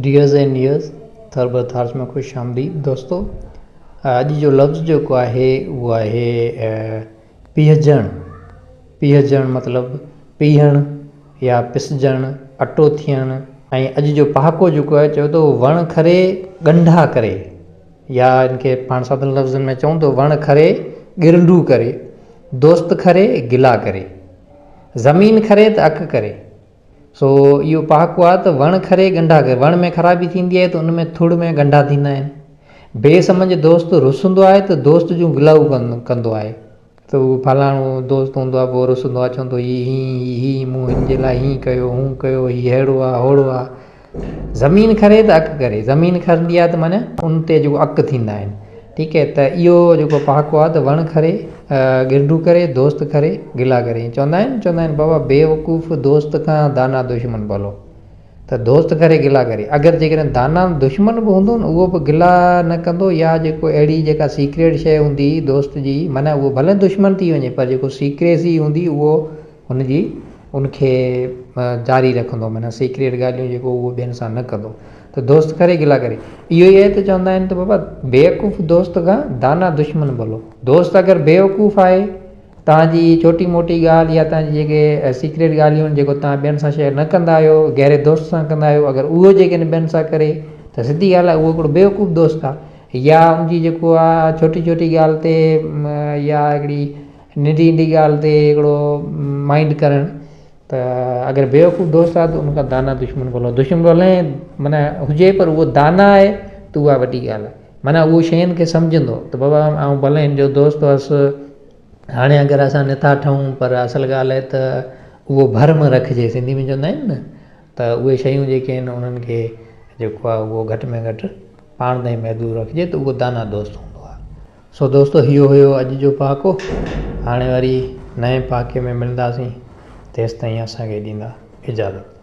ڊيئرز and نيئرز Thurber ٿارس ۾ خوش آمديد دوستو اڄ جو لفظ جيڪو آهي اهو آهي پيهجڻ پيهجڻ مطلب پيهڻ يا پسجڻ اٽو ٿيڻ ۽ اڄ جو پهاڪو جيڪو آهي چئو ٿو وڻ کري ڳنڍا ڪري يا ان کي پاڻ سادن لفظن ۾ چئون ته وڻ کري ڳرنڊو ڪري دوست کري گلا ڪري زمين کري ته اک ڪري سو اهو پهاڪو آهي ته وڻ کري ڳنڍا ڪري. وڻ ۾ خرابي ٿيندي آهي ته ان ۾ ٿڙ ۾ ڳنڍا ٿيندا آهن. بي سمجهه دوست رسندو آهي ته دوست جون گلائون ڪندو آهي ته هو فلاڻو دوست هوندو آهي پوء رسندو آهي چوندو هي هين هي هين مون هن جي لاء هين ڪيو هون ڪيو هي ههڙو آهي هوڙو آهي. زمين کري ته اڪ ڪري. زمين کرندي آهي ته معنيٰ ان تي جيڪو اڪ ٿيندا آهن. ٺيڪ آهي ته اهو جيڪو پهاڪو آهي ته وڻ کري گرڊو ڪري دوست کري گلا ڪري ائين چوندا آهن چوندا آهن بابا بيوقوف دوست کان دانا دشمن ڀلو ته دوست کري گلا ڪري اگر جيڪڏهن دانا دشمن به هوندو نه اهو به گلا نه ڪندو يا جيڪو اهڙي جيڪا سيڪريٽ شيء هوندي دوست جي معنيٰ اهو ڀلي دشمن ٿي وڃي پر جيڪو سيڪريسي هوندي اهو هن جي ان کي جاري رکندو معنيٰ سيڪريٽ ڳالهيون جيڪو اهو ٻين سان نه ڪندو ته دوست کري گلا ڪري اهو ئي آهي ته چوندا آهن ته بابا بيوقوف دوست کان دانا دشمن ڀلو دوست اگر بيوقوف آهي توهان جي ڇوٽي موٽي ڳالهه يا توهان جي جيڪي سيڪريٽ ڳالهيون آهن جيڪو توهان ٻين سان شيئر نه ڪندا آهيو گهري دوست سان ڪندا آهيو اگر اهو جيڪڏهن ٻين سان ڪري ته سڌي ڳالهه آهي اهو هڪڙو بيوقوف دوست آهي يا ان جي جيڪو آهي ڇوٽي ڇوٽي ڳالهه تي يا هڪڙي ننڍي ننڍي ڳالهه تي هڪڙو مائنڊ ڪرڻ ته اگر بيوقوف دوست آهي ته ان کان دانا دشمن ڀلو دشمن ڀلي معنيٰ هجي پر اهو دانا آهي ته اها وڏي ڳالهه آهي معنيٰ اهو شين کي سمجهندو ته بابا آئون ڀلي هن جو دوست هئس هاڻي اگر اسان نٿا ٺهون پر اصل ڳالهه آهي ته اهو ڀرم رکجي سنڌي ۾ چوندا آهن نه ته اهي شيون جيڪي آهن انهن کي جيڪو آهي اهو گهٽ ۾ گهٽ پاڻ تائين محدود رکجي ته اهو دانا دوست هوندو آهي. سو دوستو هيو هيو اڄ جو پهاڪو هاڻي وري نئين پهاڪي ۾ ملنداسين تيستائين اسان کي ڏيندا اجازت.